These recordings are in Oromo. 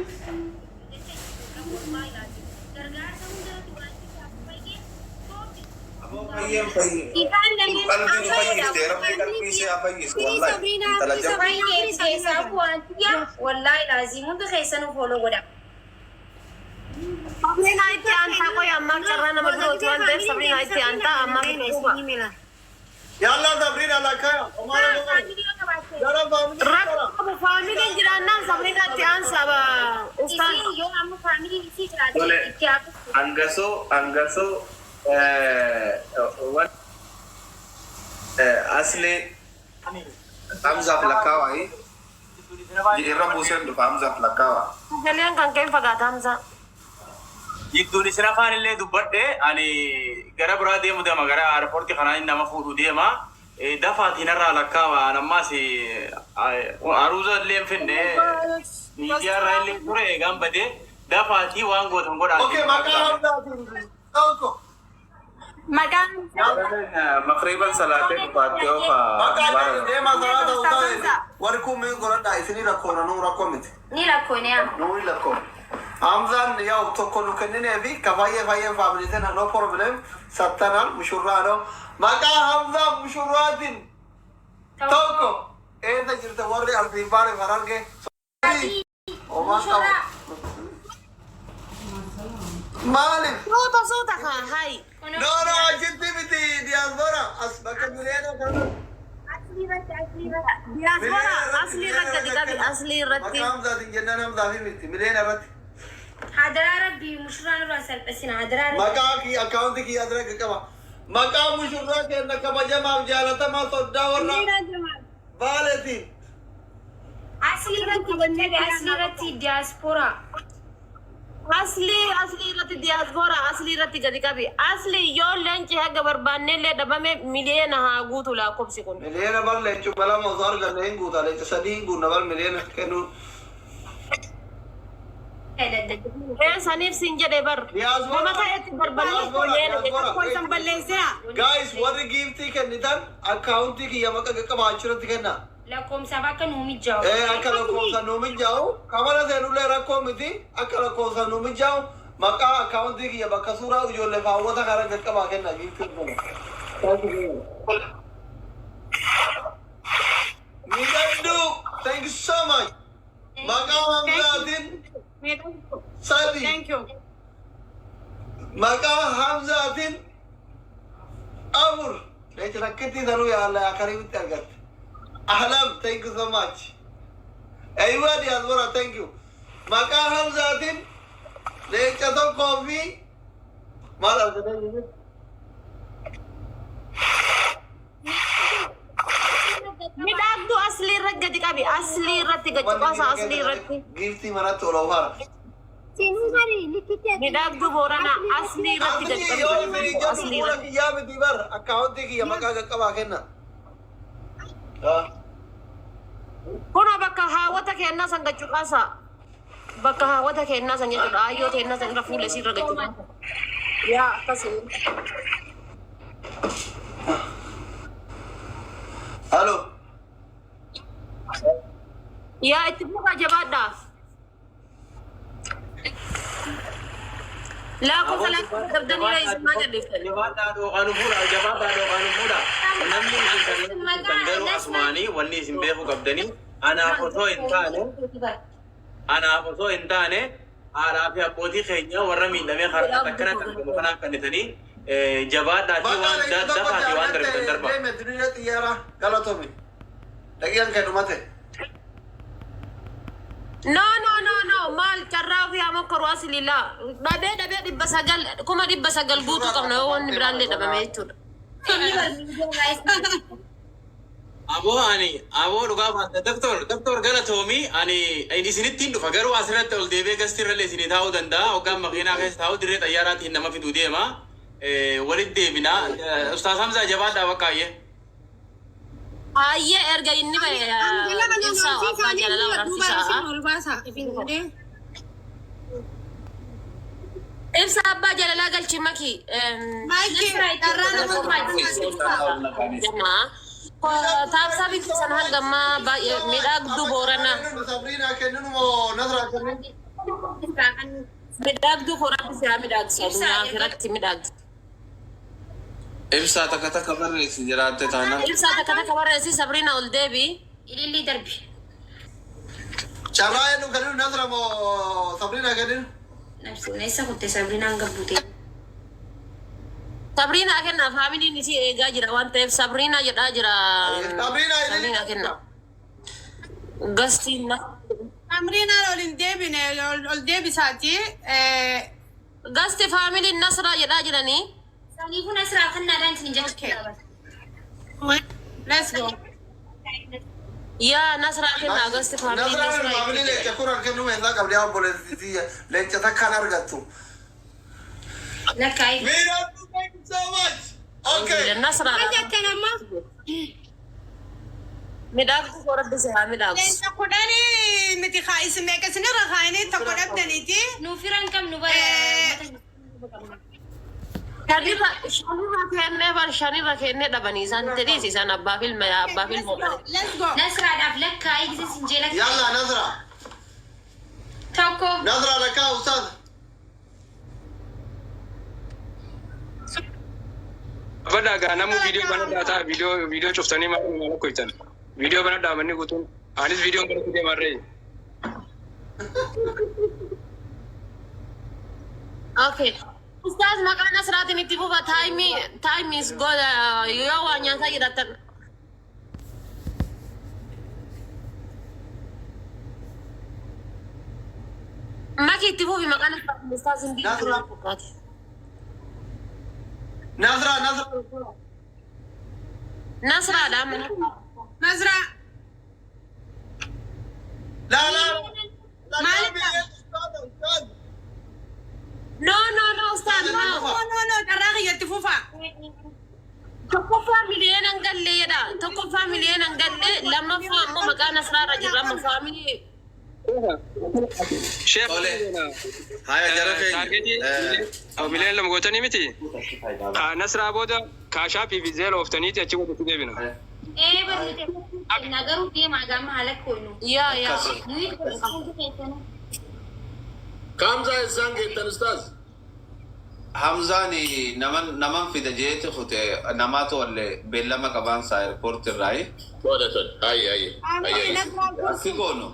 Jecha isin qabu wallahi laazim. Gargaarsa hundarratti waan isaaf fayyee tooppi. Aboo fayyeen fayye. Isaan lameen Qalbii nu amma fayyifte rabbi qalbii ishee haa fayyisu wallahi intala jabduu. Fayyee keessaa waan tiyya wallahi laazim hunda keessanuu follow godha. Sabriinaa itti aantaa qoy ammaaf carraa nama birooti waan ta'eef Sabriinaa itti aantaa ammaaf itti fufa. Yalla Sabrina lakaya. Omara Haa gomara. family yoo qabaatte. Gara family Rakkoo gara. qabu faamiliin jiraannaan Sabriinaa itti aansaa ba ustaaz. Isiin yoo amma family isii jiraate Tole itti haa fuftu. hangasoo hangasoo wan Asli Hamzaaf lakkaawaayi. Irra buuseen dhufa Hamzaaf lakkaawaa. Sagaleen kan keen fagaata Hamzaa. Jidduun isin afaan illee dubbadhe ani gara biraa deemu deema gara airporti kanaan nama fuudhu deema. Dafaatiin irraa lakkaawa an ammaas aruuza illee hin finne miidiyaa irraa illee ture eegaan badee dafaatii waan gootan godhaatii Okay, irraa maqaa lakkaawa. Hamzaatiin tokko. Maqaan Makriiban salaatee dhufaattee ofa Maqaa mubarak. deema salaata ustaaz. Warri kun miin godhadhaa isinii rakkoona nuu rakkoo miti. Ni rakkoone yaa. Nuuni lakkoo. Hamzaan yaw tokko nu kenninee fi ka fayyee fayyeen family tena no problem sattanaan mushurraa no. Maqaa Hamzaa mushurraatiin tokko eessa jirta warri Arsii Baale Harargee. Homaan qabu. Mushurraa. Maaliif? Suuta suuta kaa hay. No no achitti miti diaspora as bakka miliyoona kana. Aslii irratti aslii irratti. Diyaaspoora aslii irratti gadi qabi aslii irratti. Maqaa Hamzaatiin jennaan Hamzaa fi miti miliyoona irratti. Hadaraa rabbii mushurraa nurraa salphisina hadaraa rabbii. Maqaa kiyya akkaawunti kiyya asirra qaba. Maqaa mushurraa kenna kabajamaaf jaalatamaa soddaa warra Baaleetiin. Aslii irratti qabi aslii irratti diaspora. Aslii aslii irratti diyaaspoora aslii irratti gadi qabi. Aslii yoo leenci haga barbaannellee dhabame miliyoona haa guutu lakkoofsi kun. Miliyoona bar leencuma lama osoo arganne hin guuta leenca sadii hin guunna bar miliyoona kennuu. Ee saniif sin jedhe bar. Diyaaspoora. Nama ta'etti darbanii Diyaaspoora, miliyoona diyaaspoora. Tokko isan balleesseera. Guys warri giiftii kennitan akkaawuntii kiyya maqa qaqqabaa achirratti kenna. Lakkoomsaaf akka nuu mijaa'u. Ee akka lakkoofsa nuu mijaa'u kamana seenullee rakkoo miti akka lakkoofsa nuu mijaa'u maqaa akkaawuntii kiyya bakka suuraa ijoollee faawwata kana qaqqabaa kenna giiftii kenna. Miidhagduu thank you so much. Maqaa Hamzaatiin sadi. Thank you. Maqaa Hamzaatiin afur. Leenca takkitti sanuu yaala akariitti argatte. Ahlam thank you so much. Aywa diaspora thank you. Maqaa Hamzaatiin leenca tokkoo fi maal argatee jiru? Midhaagduu aslii irratti gadi qabi. Aslii irratti gadi qaasa aslii irratti. Giiftii manatti ol ofaara. Midhaagduu booranaa aslii irratti gadi Asli qabi. yoo isin jedhu Aslii fuula irratti. kiyyaa miti bar akkaawuntii kiyya maqaa qaqqabaa kenna. Kuna bakka haawwata kennaa san gachuu qaasa. Bakka haawwata kennaa san jechuudha. Aayyoo kennaa san irra fuula isii irra gachuu qaasa. Yaa akkasii. Halo. Yaa itti fufaa jabaadhaa. Lakkoofsa lakkoofsa qabdanii isin maa jalleeftan? Jabaadhaa dhooqaa nu fuudha. Jabaadhaa dhooqaa nu fuudha. Namni isin kan garuu asumaanii wanni isin beekuu qabdanii anaaf osoo hin taane anaaf osoo hin taane haadhaa fi abbootii keenya warra miidhamee karaa akkanatti argamu kanaaf kennitanii jabaadhaatii Maqaa waan leenca tokko dafaatii waan darbitan jaallate darba. deeme diriira xiyyaara galatoomi. Daqiiqaan kee dhumate. No no no no maal carraa ofii haa mokkoru asli laa dhabee dhabee 900 900,000 guutuu qabna yoo wanni biraallee dhabame jechuudha. Aboo ani aboo dhugaa baata doktor doktor galatoomi ani isinittiin dhufa garuu asirratti ol deebi'ee gasti irrallee isinii taa'uu danda'a hoggaan makiinaa keessa taa'u dirree xayyaaraatiin nama fiduu deema walitti deebina ustaas Hamzaa jabaadhaa bakka ayyee. Hayyee erga inni bahe ibsaa abbaa jaalalaa waraabsisaa. Ol baasa. Ifin godhee. Ibsa abbaa jaalalaa galchi maki. Maayikii carraa nama Jamaa. Taabsaa bitti sana hanga ammaa baay'ee midhaagduu booranaa. Sabriinaa kenninu moo Nasraa kenninu? Midhaagduu koo Rabbi si haa midhaagsu. Ibsaa, Addunyaa akhiratti midhaagsu. Ibsaa takka takka barreessi jiraatte taanaan. Ibsaa takka takka barreessi, Sabriina ol deebi. Ililli darbi. Carraa eenyu kennu, Nasra moo Sabrina kennu? Nabsi eessa kutte Sabrinaan gabbute. Sabriinaa kenna, faamiliin isii eegaa jira waan ta'eef Sabriinaa jedhaa jira. Sabrina ililli. Sabriinaa kenna. Gastiin na. Amriinaan ol hin deebine, ol deebisaati. Gasti faamiliin Nasraa jedhaa jiranii. Saniifuu Nasraa kannaadhaan isin jechuudha. Let's go. Yaa Nasraa kenna, gasti faamiliin Nasraan Nasraa. Faamilii leenca kuran kennu meeshaa qabdi, haa obboleessi, leenca takkaan argattu. Lakkaa'ee. Miidhagdu, thank you so much. Okay. Nasraa. Maal jettan amma? Midhaagduu koo Rabbi si haa midhaagsu. Leenca 10 miti kaa isin meeqa isinirra kaayanii tokko dhabdaniiti. Nuuf hiran qabnu bara. Shanirra kennee bar, shanirra kennee dhabanii isaan tedhiis isaan abbaaf ilma, yaa abbaaf ilmoo. Let's go. Nasraadhaaf lakkaa'ee gise sin jee lakkaa'ee. Yalla Nasra. Tokko. Nasra lakkaa, ustaaz. Badhaa gaa namuu viidiyoo banadhaa ta'a, viidiyoo cuftanii maal maal akka hojjetan. Viidiyoo banadhaa manni guutuun. Anis viidiyoon banatu deemarree. Okay. Ustaaz, maqaa Nasraatiin itti fufa, time is good, yoo waa nyaataa jiraattan. Maki, itti fufi maqaa Nasraatiin, ustaaz hin Nasraa. fakkaate. Nasra, Nasra. Nasraadha amma. Nasraa. La la. Maaliif? Ustaaz. No, no, no, ustaaz, no. No, no, no, carraa kiyyatti fufa. Tokkoffaa miliyoona hin galle jedha. Tokkoffaa miliyoona hin galle, lammaffaa ammoo maqaa Nasraarra jirra amma faamilii. Sheekh. Tole. Haya jara Targetii keenya. miliyoona 2 gootanii miti. Ka Nasraa booda kaashaappii fi zeela ooftaniiti achi walitti deebina. Ee, barnoote. Garuu deemaa gama haala koonu. Yaa yaa. Nuyi hundi keessanuu. Kamza isaan geettan, ustaaz? Hamzaan naman fida jeeti kute, namaatu walle beellama qabaansa airport irraayi. Tola tola. Ayye ayye. Amrii Nasraa Akki goonu.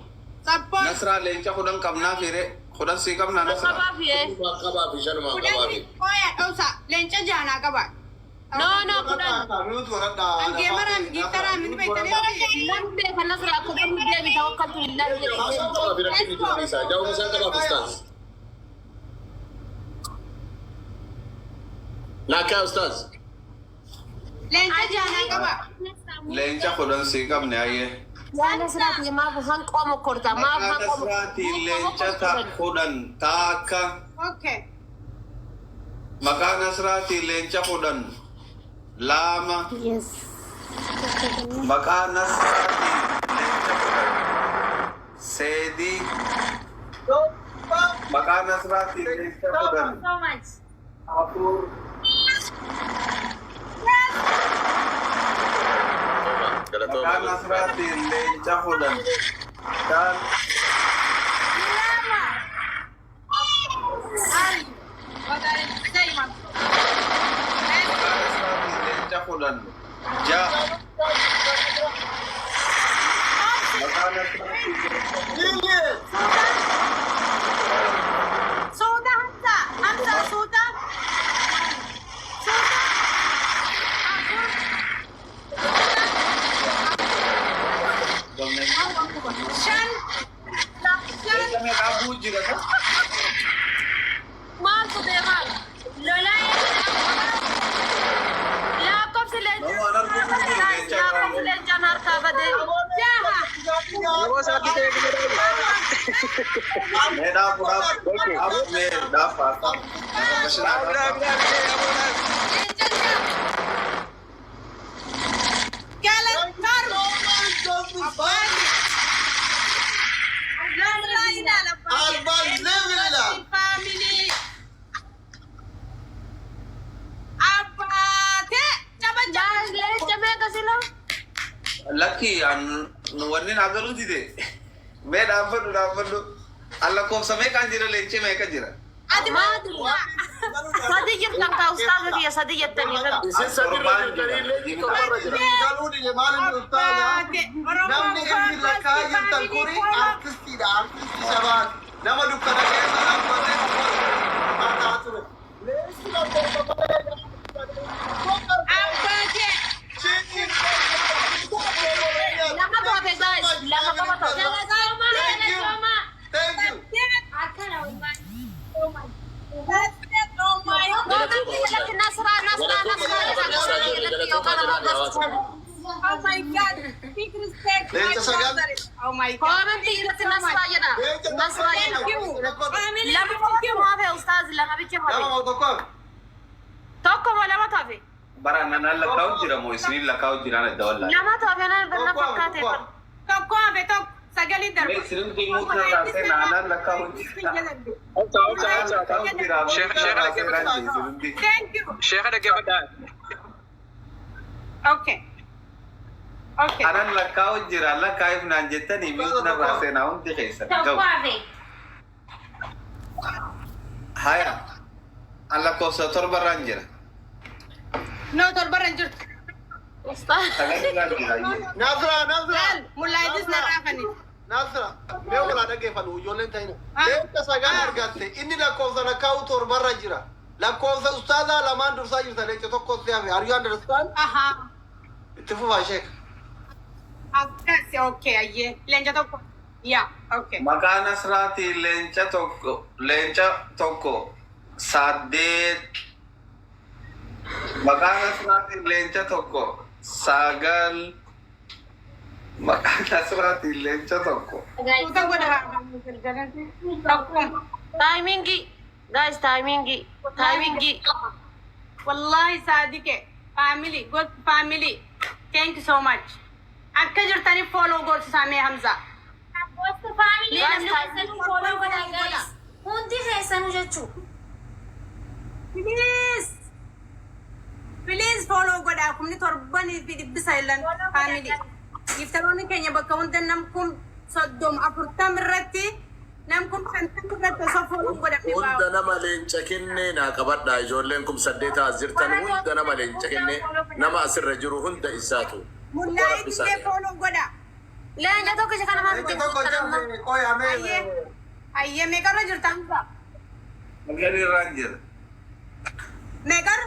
Support. Nasraa leenca 10 qabnaa fiire, 10 sii qabnaa, Nasraa. Qabaa fi'ee. Qabaa fi shanumaan qabaa fi. 10 qooya dhoosa leenca jaanaa qaba. No, no, 10. Angeemaraan giiftaraan miti beektanii. Nan beeka, Nasraa 10 deebi, tawakkaltu billahi jedhe. Qabaa fi rakkinni jiru isaa. Jaawuma isaan qabaaf, ustaaz. Laakkaa, ustaaz. Leenca jaanaa qaba. Leenca 10 sii qabne, ayyee. Yaa Nasraati, maaf hanqoo mokkorta, maaf Maqaa hanqoo Nasraatiin leenca ta 10 taakka. Okay. Maqaa Nasraatiin leenca 10 lama. Maqaa Nasraatiin leenca 10 seedii. Maqaa Nasraatiin leenca 10 So much. afur. Maqaa Nasraatiin leenca 10 shan. Lama. Ay. Maqaa Nasraatiin leenca 10 ja'a. Maqaa Nasraatiin leenca 10 Suuta Hamza. Hamza suuta. Suuta. Afur. Shan. Shan. Leenca meeqaa buu jira? Maaltu deemaa? Lolaa. Lakkoofsi leencaa Nama an arguu hin jiru leenca. Lakkoofsi leencaan harkaa badee. Jaha. Yeroo isaatti ta'e. Mee dhaafu dhaafu dhaafu, mee dhaafu dhaafu. Dhaab dhaab dhaab. Leenca jaha. Galan torba. Abbaan. Nasraa ilaala. Arbaan level. Family. Abbaatee caba caba. Leenca meeqa sila? Lakki, an wanni naa galuu dide. Mee dhaabbadhu dhaabbadhu. Lakkoofsa meeqaan jira? Leenci meeqa jira? Ati maal? Sadi jirtan kaa, ustaaza kiyya, sadi jettanii rabbi. Isin sadirra jirtanii, leenci torbarra jira. Galuu dide maal inni ustaaza? Namni inni lakkaa jirtan kuni artistiidha. Artistii sabaati. Nama dukkana keessa dhaabbatee mataa ture. Leenci lakkoofsa malee. Abbaatee. Lama taate guys, lama qofa taate. Thank you. Thank you. Akkana wallahi. Oh my God. Comment jalatti Nasraa, Nasraa, Nasraa jedha. Comment jalatti yookaan ammoo ghost. Oh my God. Big respect. My Leenca 9. brother. Oh my God. Comment jalatti Nasraa jedha. Nasraa jedha. Thank you. Family. Lama Thank you. qofa hafe ustaazi, lama bicha hafe. Lama moo tokko? Tokko moo lama tafe? Bara nanaan lakkaa'u jira moo isiniin lakkaa'u jiraan adda wallaahi. Lama tafe na fakkaate. Tokko hafe, tokko. Sagalii darba. Mee isin mute irraa seenaa, anaan lakkaa'u jira. Obsa, obsa, obsa. Lakkaa'u jira. Sheekh, Mute sheekh irraa seenaa dhaggeeffadhaa. isin hundi. Thank you. Sheekha dhaggeeffadhaa. Okay. Anan lakkaa'u jira, lakkaa'if naan jettanii mute narraa seenaa hundi keessan. Tokko Ga'u. hafe. Haya. An lakkoofsa torbarraan jira. No, torbarra hin jirtu. Sagalirraan jira. Nasra, Nasra. Laal, mul'aatis narraa kani. Nasra, mee walaa dhaggeeffadhu ijoolleen ta'ina. Leenca 9 argatte, inni lakkoofsa lakkaa'u torbarra jira. Lakkoofsa ustaazaa lamaan dursaa jirta, leenca tokko si hafe. Are you understand? Ahaa. Itti fufaa, sheek. Akkas, okay, ayyee. Leenca tokko. Yaa, okay. Maqaa Nasraatiin leenca 1, leenca 1, 8. Maqaa Nasraatiin leenca 1, 9. Maqaa Nasraatiin leenca 1. Tuuta godha. Tokko. Timing. Guys, timing. Timing. Wallahi Saadike. Family. God family. Thank you so much. Akka jirtaniif follow goosisaa mee Hamza. Gosti family Guys, namni keessanuu follow godhaa guys. Hundi keessanuu jechuu. Please. Please follow godhaa, 7900 family. Giftaroonni keenya bakka hunda nam 30,000 40 irratti, nam 50,000 irratti osoo follow godhamne. Hunda nama leenca kennee naa qabadhaa, ijoolleen 8000 as jirtan hunda nama leenca kennee, nama asirra jiru hunda isaatu. Mullaa'ii illee follow godhaa. Leenca tokko isa kana maal Leenca tokko jabbe qoyamee. Ayyee. Ayyee, meeqarra jirta Hamza? Sagalirraan jira. Meeqarra?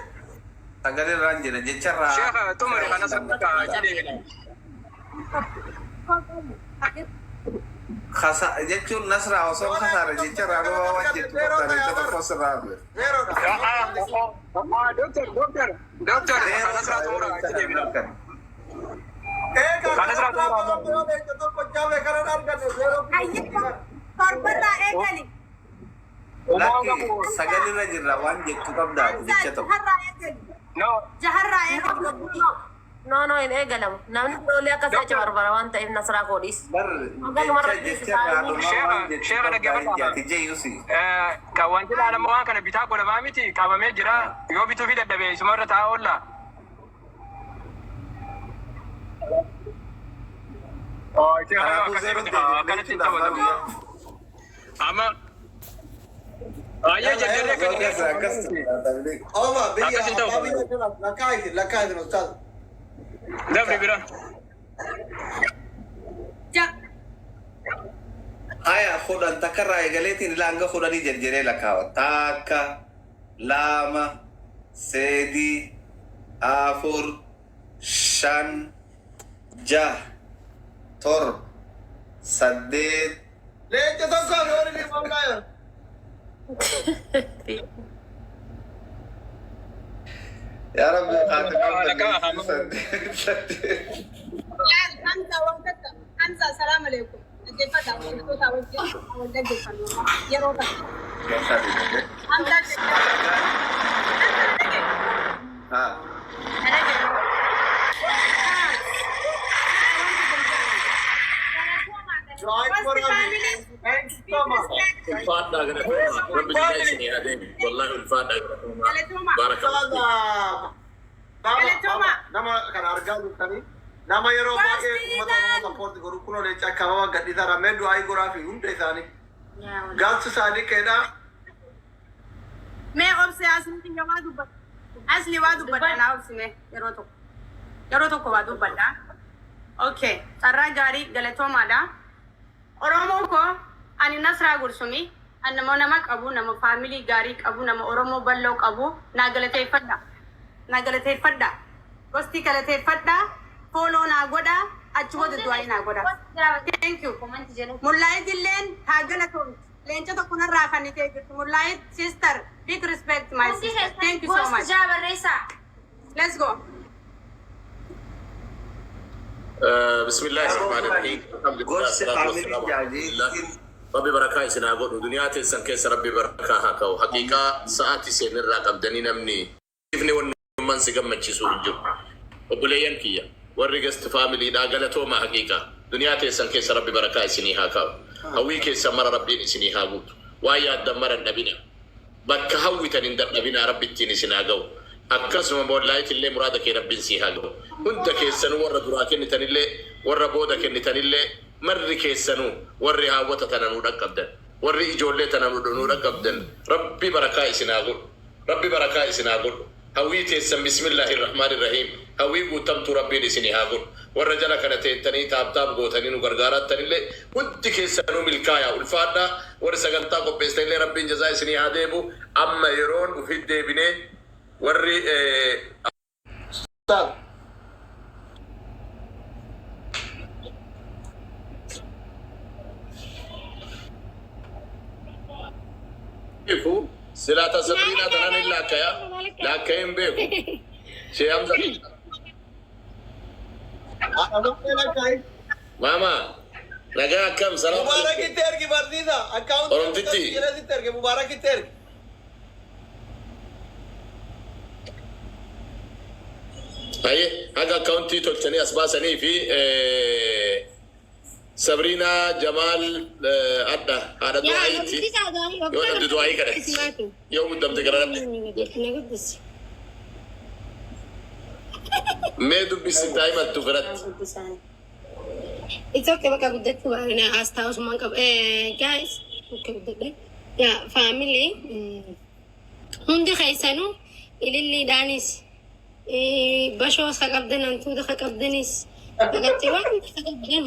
Sagalirraan jira jecharraa. Sheekha xumure kana saddeetaa jedhee. Kasa jechuun Nasraa osoo kasaare jecharraa dhuma waan jettu qabda, leenca tokko sirraa hafe. Zerodha. Doctor, doctor, doctor, kana Nasraa xumura jedhee. Eega Kana sirraa xumura. leenca tokko jabe kanan argate zero. Ayyee, torbarraa eegali. Lakki, sagalirra jirra waan jettu qabda Hamza, jecha tokko. jaharraa eegali. No. Jaharraa eegali. No, no, hin eegalamu. Namni biroolee akka fe'acha barbara waan ta'eef Nasraa koodhiis. Bar Hanga jecha jecharraa dhuma waan jettu Sheekha qabda dhaggeeffadhaa. jaati jeeyusi. Kan wanti ilaalamu waan kana bitaa godhamaa miti, qabamee jira, yoo bituu fi dadhabe isuma irra taa'aa oolla. Kanaafuu zero Akkanatti deebifnee jechuudha abbaa biyyaa. Amma baay'ee jarjarree kan Akkas akkas. Oma biyya Akkas hin ta'u. abbaa biyya kana lakkaa isin, lakkaa isin ustaaz. Dabri bira. Ja. Haya, 10 takkarraa eegaleetiin ilaa hanga 10 jarjaree lakkaawa. Takka, lama, sadi, afur, shan, jaha, torba, saddeet. Leenca tokko yoon inni mamlaayon. Yaa Rabbi, Lakkaa. Saddeet, saddeet. Laal Hamza, waan takka. Hamza, salaam alaikum. Dhaggeeffadhaa, wantoota wajjin wal dhaggeeffannu yeroo kana. Hamza jecha. Hamza, dhage. Haa. Dhage. Du'aa godhaa. Thank you so much. Ulfaadhaa, galatooma. Rabbi jala isinii adeemu. Wallahi ulfaadhaa, galatooma. Galatooma. Baarakallahu fiik. Nama Galatooma. nama kana argaa jirtanii, nama yeroo baay'ee uummata Oromoo support godhu, kunoo leenca akka ababa gadhiisaa mee du'aa godhaa fi hunda isaanii. Gaafsi saadiqeedha. Mee obse, asli kiyya waa dubbadha. Asli, waa dubbadha, naa obsi mee yeroo tokko. Yeroo tokko waa dubbadha. Okay, carraa gaarii, galatoomaadha. Oromoon koo, ani Nasraa Gursumii, ani nama qabu, nama family gaarii qabu, nama Oromoo bal'oo qabu, naa galateeffadha. Naa galateeffadha. Gosti galateeffadha. Follow naa godha. Achi booda du'aa naa godha. Thank you. Mullaayit illeen haa galatoomtu. Leenca tokko narraa kan itee jirtu. Mullaayit sister, big respect, my sister. Thank you so much. Jaa barreessaa. Let's go. بسم الله الرحمن الرحيم، الحمد لله، Gorsi الصلاة family والسلام على رسول الله. jaajiitiin. Rabbi barakaa isin haa godhu. Duniyaa teessan keessa Rabbi barakaa haa ka'u. Haqiiqaa sa'aatii seenirraa qabdanii namni ifni wannummaan si gammachiisu hin jiru. Obboleeyyan kiyya warri guest familydhaa, galatooma. Haqiiqaa duniyaa teessan keessa Rabbi barakaa isinii haa kaa'u. Hawwii keessan mara Rabbiin isinii haa guutu. Waan yaaddan mara hin dhabina, bakka hawwitan hin dadhabinaa, Rabbi ittiin isin haa ga'u. Akkasuma boollaayit illee muraada kee Rabbiin sii haa ga'u. Hunda keessanuu, warra duraa kennitanillee, warra booda kennitanillee, marri keessanuu, warri haawwata tana nuu dhaqqabdan, warri ijoollee tana nuu dhaqqabdan, Rabbi barakaa isin haa godhu. Rabbi barakaa isin haa godhu. Hawwii teessan, بسم الله الرحمن الرحيم, hawwii guutamtuu Rabbiin isinii haa godhu. Warra jala kana teettanii tap tap gootanii nu gargaarattanillee, hundi keessanuu milkaayaa, ulfaadhaa. Warri sagantaa qopheessitanillee Rabbiin jazaa isinii haa deebu. Amma yeroon ufit deebinee warri Ustaaz. Beeku silaa ta Sabriinaa tanan hin laakkaya, laakkayee hin beeku. Shee Hamza. Haadha. Maama nagaa, akkam? Salaam alaikum. Mubaarakitti ergi, barsiisa. Akkaawuntii Oromtitti. Jedhasitti erge, Mubaarakitti ergi. Haye, haga akkaawuntii tolchanii as baasanii fi Sabriinaa Jamaal adda haadha Yaa du'aayitti. guddisaa du'aayii. Yoo dhabde du'aayii kadhatti. Yoo muddamte gara Rabbi. Na guddisi. Mee dubbisi daa'imattu biratti. It's okay, bakka guddachuu baay'ina as taa'usumaan qaba. Guys, okay, guddadhe. Yaa family, hundi keessanuu ililliidhaanis, bashoo ka qabdan, hantuuta ka qabdanis, agartee, waan hunda ka qabdan.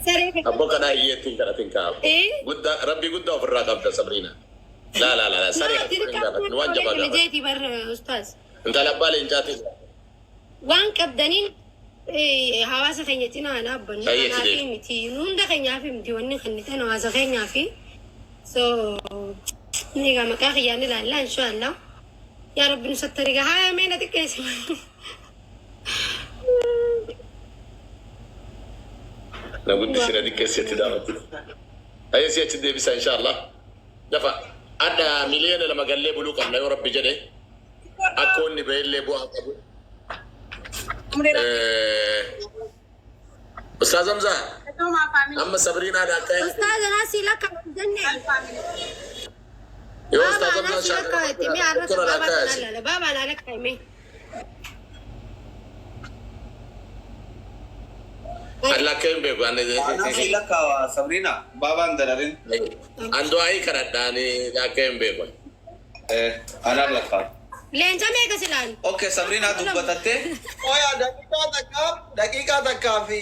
Saree ka Abboo kadhaa hiyyeettiin kadhatin kaa'amu. Eh? Guddaa Rabbi guddaa ofirraa qabda, Sabriina. Laa laa laa, saree No, hin gaafatin, waan jabaa gaafadhu. jeeti bar ustaaz. Intala abbaa leencaatiin. Waan qabdaniin hawaasa keenya cinaa dhaabbannu. Baay'ee Kanaaf fidee. miti, nu hunda keenyaaf miti, wanni kennitan hawaasa keenyaafi. So ni egaa maqaa kiyyaan ilaalla, inshallah. Yaa Rabbi nu sattari gaa, haa mee na xiqqeessi. Na guddisi, na xiqqeessetti daawwatti. Ayyee, si achi deebisa inshallah. Dafa adda 2 miliyoona gallee buluu qabna yoo Rabbi jedhe. Akka wanni bahillee bu'aa qabu. Ustaaz Hamzaa, Galatoomaa, family. amma Sabriinaa daakkaa Ustaaz, anaa si lakka jenne. Family. Yoo Baaba Ustaaz anaa Hamzaa si lakka itti mee har'a doktora baaba laakkaa tanaan laala, baaba anaa lakka hime. An lakka hin beeku. Anaa si lakkaawa, Sabriina, baabaan dararin. An du'aayii kadhadhaani lakka hin beeku. Anaan lakkaawa. Leenca meeqa silaan? Okay, Sabriina dubbatattee. Oya, daqiiqaa takka, daqiiqaa takkaa fi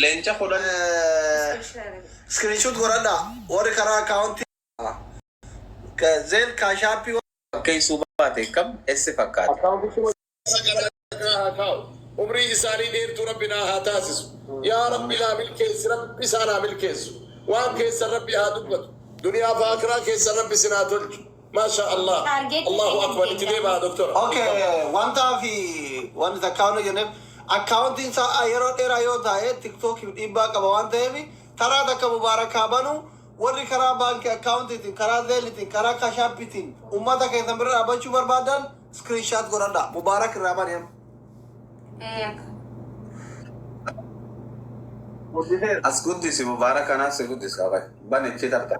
Leenca 10. Screenshot godhadha warri karaa akkaawuntii Zelle, Cash App. Fakkeessuu baate kam essi fakkaate. Haa kaa'u. Umrii isaanii dheertuu Rabbi naa haa taasisu. Yaa Rabbi naa milkeessi, Rabbi isaan haa milkeessu. Waan keessan Rabbi haa dubbatu. Duniyaa fi akiraa keessan Rabbi isin haa tolchu. Maasha Allah. Allahu akbar. Itti deemaa, doktora. Okay, wantaa fi wanti akkaawuntii jenneef, akkaawuntiin isaa yeroo dheeraa yoo taa'e TikTokiif dhiibbaa qaba waan ta'eef, karaa takka Mubaarakaa banu, warri karaa baankii akkaawuntiitiin, karaa Zelleitiin, karaa Cash Appiitiin ummata keessan bira dhaabbachuu barbaadan screenshot godhadha. Mubaarak irraa bani amma. As guddisi, Mubaarak, anaas si guddisa. Banichi tarta.